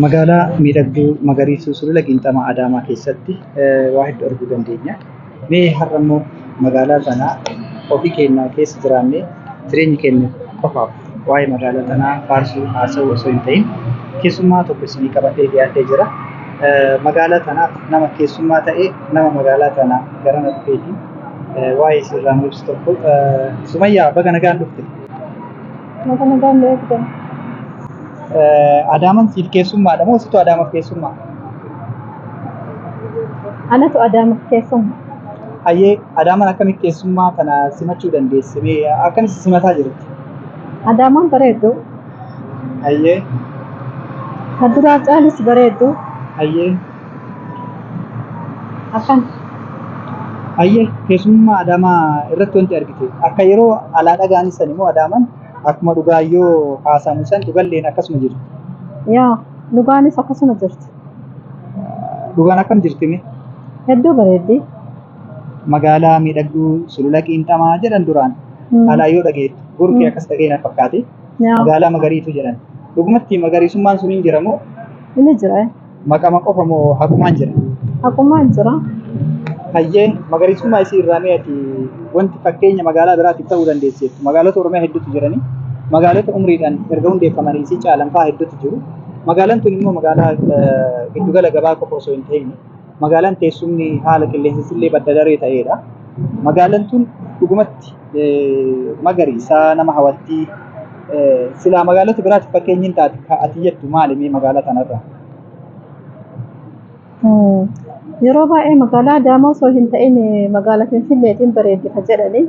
Magaalaa miidhagduu magariistuu Sulula Qiinxamaa Adaamaa keessatti waa hedduu arguu dandeenya. Mee har'a immoo magaalaa tana ofii keenyaa keessa jiraannee jireenya keenya qofaaf waa'ee magaalaa tanaa faarsuu haasa'uu osoo hin ta'in keessummaa tokko isinii qabadhee dhiyaadhee jira. Magaalaa tanaaf nama keessummaa ta'e, nama magaalaa tanaa garana dhufeeti waa'ee isirraa nu ibsu tokko. Sumayyaa, baga nagaan dhufte. Baga nagaan nu eegdan. Adaamaan siif keessummaadha moo situ Adaamaaf keessummaa? Anatu Adaamaaf keessummaa. Hayyee, Adaamaan akkamitti keessummaa kana simachuu dandeesse? Mee akkamitti simataa jirti? Adaamaan bareeddu. Hayyee. Kan duraa caalis bareeddu. Hayyee. Akkan. Hayyee, keessummaa Adaamaa irratti wanti argite akka yeroo alaa dhaga'anis san immoo Adaamaan akkuma dhugaayyoo haasamu san dhugalleen akkasuma jirti? Yaa, dhugaanis akkasuma jirti. Dhugaan akkam jirti mee? Hedduu bareeddi. Magaalaa miidhagduu Sulula Qiinxamaa jedhan duraan alaa yoo dhageettu gurkee akkas dhagee na fakkaate. Magaalaa magariitu jedhan. Dhugumatti magariisummaan sun hin jira moo? Inni jira. Maqama qofa moo haqumaan jira? Haqumaan jira. Hayyee, magariisummaa isii irraa mee ati wanti fakkeenya magaalaa biraatiif ta'uu dandeesseettu? Magaalota Oromiyaa hedduutu jiranii. Magaalota umriidhaan erga hundeeffamanii isii caalan fa'aa hedduutu jiru. Magaalaan tun immoo magaalaa giddugala gabaa qofa osoo hin ta'in magaalaan teessumni haala qilleensa illee badda daree ta'edha. Magaalaan tun dhugumatti magariisaa nama hawwattii, silaa magaalota biraatiif fakkeenyi hin taate ati jettu maali mee magaalaa tanarraa? Yeroo baay'ee magaalaa Adaamaa osoo hin ta'in magaalaa Finfinneetiin bareeddi ka jedhani.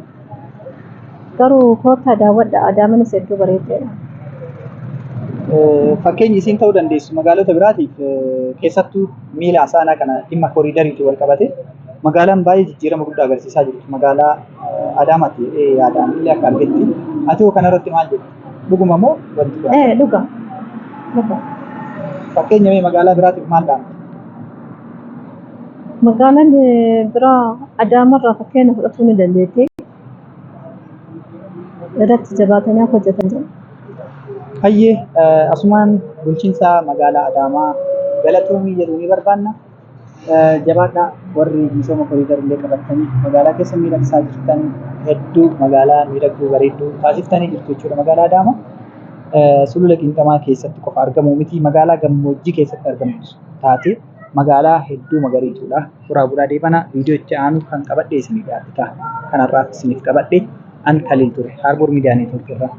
Garuu koottaa daawwadha, Adaamanis hedduu bareeddeedha. Fakkeenyi isiin ta'uu dandeessu magaalota biraatiif, keessattuu miila asaanaa kana dhimma koriidariitiin wal qabate magaalaan baay'ee jijjiirama guddaa agarsiisaa jirtu magaalaa Adaamaati jedhee yaadaan illee akka argetti. Ati hoo kanarratti maal jettu? Dhuguma moo wanti kun? Ee, dhuga. Dhuga. Fakkeenya mee magaalaa biraatiif maal dhaamta? Magaalaan biraa Adaamarraa fakkeenya fudhatuu ni dandeetti. Irratti jabaatanii akka hojjetan jedha. Hayyee, asumaan bulchiinsa magaalaa Adaamaa galatoomii jedhuu ni barbaanna. Jabaadhaa, warri misooma koriidar illee qabattanii magaalaa keessa miidhagsaa jirtan, hedduu magaalaa miidhagduu bareedduu taasiftanii jirtu jechuudha magaalaa Adaamaa. Sulula Qiinxamaa keessatti qofa argamu miti, magaalaa gammoojjii keessatti argamtu taate magaalaa hedduu magariituudha. Horaa bulaa deebanaa, viidiyoo itti aanu kan qabadhee isinii dhiyaate ta'a. Kanarraaf isiniif qabadhe an Kaliil ture. Haarboor Miidiyaa Neetwoork irraa.